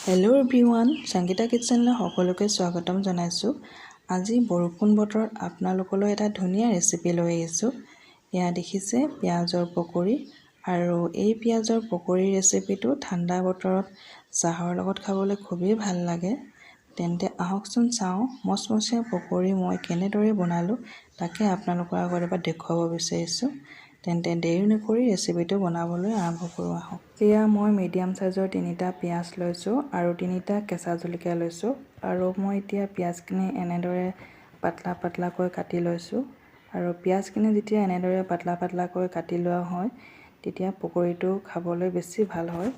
Hello' everyone, Sangeeta কিটচেনলৈ সকলোকে স্বাগতম জনাইছোঁ। আজি বৰষুণ বতৰত আপোনালোকলৈ এটা ধুনীয়া ৰেচিপি লৈ আহিছোঁ। এয়া দেখিছে পিঁয়াজৰ পকৰি, আৰু এই পিঁয়াজৰ পকৰি ৰেচিপিটো ঠাণ্ডা বতৰত চাহৰ লগত খাবলৈ খুবেই ভাল লাগে। তেন্তে আহকচোন চাওঁ মচমচীয়া পকৰি মই কেনেদৰে বনালোঁ, তাকে আপোনালোকৰ আগত এবাৰ দেখুৱাব বিচাৰিছোঁ। তেন্তে দেৰি নকৰি ৰেচিপিটো বনাবলৈ আৰম্ভ কৰোঁ আহক। এয়া মই মিডিয়াম চাইজৰ 3টা পিঁয়াজ লৈছোঁ আৰু 3টা কেঁচা জলকীয়া লৈছোঁ, আৰু মই এতিয়া পিঁয়াজখিনি এনেদৰে পাতলা পাতলাকৈ কাটি লৈছোঁ। আৰু পিঁয়াজখিনি যেতিয়া এনেদৰে পাতলা পাতলাকৈ কাটি লোৱা হয়, তেতিয়া পকৰিটো খাবলৈ বেছি ভাল হয়।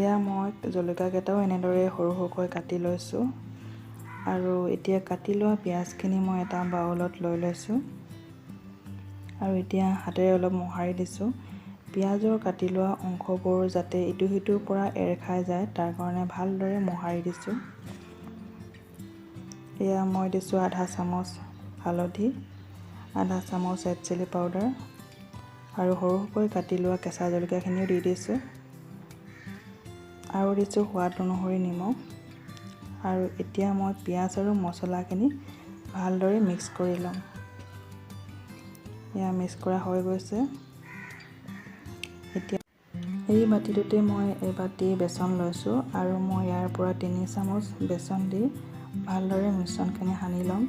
এয়া মই জলকীয়াকেইটাও এনেদৰে সৰু সৰুকৈ কাটি লৈছোঁ। আৰু এতিয়া কাটি লোৱা পিঁয়াজখিনি মই এটা বাউলত লৈ লৈছোঁ, আৰু এতিয়া হাতেৰে অলপ মোহাৰি দিছোঁ। পিঁয়াজৰ কাটি লোৱা অংশবোৰ যাতে ইটো সিটোৰ পৰা এৰ খাই যায়, তাৰ কাৰণে ভালদৰে মোহাৰি দিছোঁ। এয়া মই দিছোঁ আধা চামুচ হালধি, আধা চামুচ ৰেড চিলি পাউডাৰ, আৰু সৰু সৰুকৈ কাটি লোৱা কেঁচা জলকীয়াখিনিও দি দিছোঁ, আৰু দিছোঁ সোৱাদ অনুসৰি নিমখ। আৰু এতিয়া মই পিঁয়াজ আৰু মছলাখিনি ভালদৰে মিক্স কৰি ল'ম। এয়া মিক্স কৰা হৈ গৈছে। এতিয়া এই বাতিটোতে মই এবাতি বেচন লৈছোঁ, আৰু মই ইয়াৰ পৰা 3 চামুচ বেচন দি ভালদৰে মিশ্ৰণখিনি সানি ল'ম।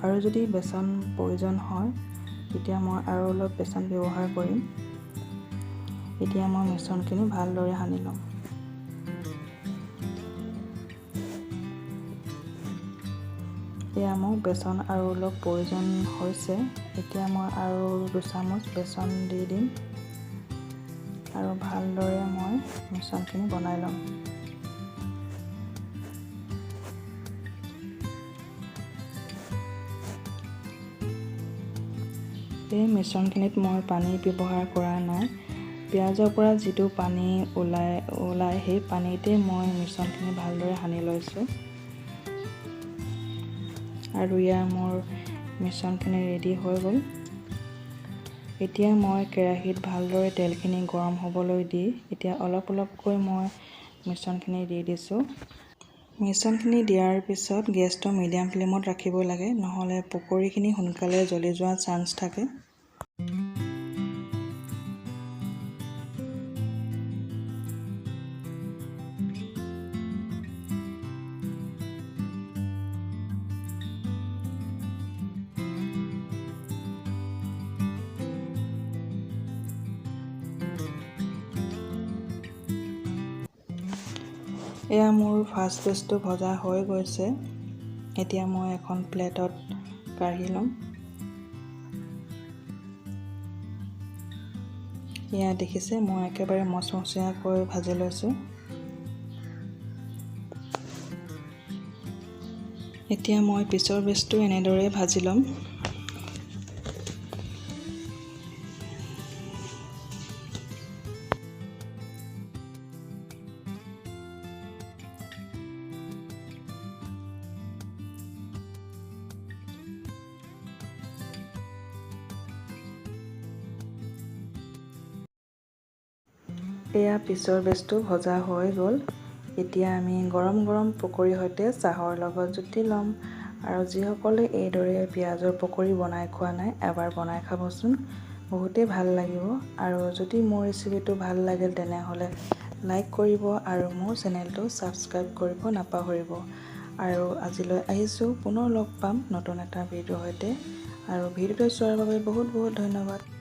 আৰু যদি বেচন প্ৰয়োজন হয়, তেতিয়া মই আৰু অলপ বেচন ব্যৱহাৰ কৰিম। এতিয়া মই মিশ্ৰণখিনি ভালদৰে সানি ল'ম। এয়া মোক বেচন আৰু অলপ প্ৰয়োজন হৈছে। এতিয়া মই আৰু 2 চামুচ বেচন দি দিম, আৰু ভালদৰে মই মিশ্ৰণখিনি বনাই ল'ম। এই মিশ্ৰণখিনিত মই পানী ব্যৱহাৰ কৰা নাই। পিঁয়াজৰ পৰা যিটো পানী ওলায় সেই পানীতে মই মিশ্ৰণখিনি ভালদৰে সানি লৈছোঁ। আৰু ইয়াৰ মোৰ মিশ্ৰণখিনি ৰেডি হৈ গ'ল। এতিয়া মই কেৰাহীত ভালদৰে তেলখিনি গৰম হ'বলৈ দি এতিয়া অলপ অলপকৈ মই মিশ্ৰণখিনি দি দিছোঁ। মিশ্ৰণখিনি দিয়াৰ পিছত গেছটো মিডিয়াম ফ্লেমত ৰাখিব লাগে, নহ'লে পকৰিখিনি সোনকালে জ্বলি যোৱাৰ চান্স থাকে। এয়া মোৰ ফাৰ্ষ্ট পেজটো ভজা হৈ গৈছে। এতিয়া মই এখন প্লেটত কাঢ়ি ল'ম। এয়া দেখিছে মই একেবাৰে মচমচীয়াকৈ ভাজি লৈছোঁ। এতিয়া মই পিছৰ বেজটো এনেদৰে ভাজি ল'ম। এয়া পিছৰ বেজটো ভজা হৈ গ'ল। এতিয়া আমি গৰম গৰম পকৰিৰ সৈতে চাহৰ লগত জুতি ল'ম। আৰু যিসকলে এইদৰে পিঁয়াজৰ পকৰি বনাই খোৱা নাই, এবাৰ বনাই খাবচোন, বহুতেই ভাল লাগিব। আৰু যদি মোৰ ৰেচিপিটো ভাল লাগিল, তেনেহ'লে লাইক কৰিব আৰু মোৰ চেনেলটো ছাবস্ক্ৰাইব কৰিব নাপাহৰিব। আৰু আজিলৈ আহিছোঁ, পুনৰ লগ পাম নতুন এটা ভিডিঅ'ৰ সৈতে। আৰু ভিডিঅ'টো চোৱাৰ বাবে বহুত বহুত ধন্যবাদ।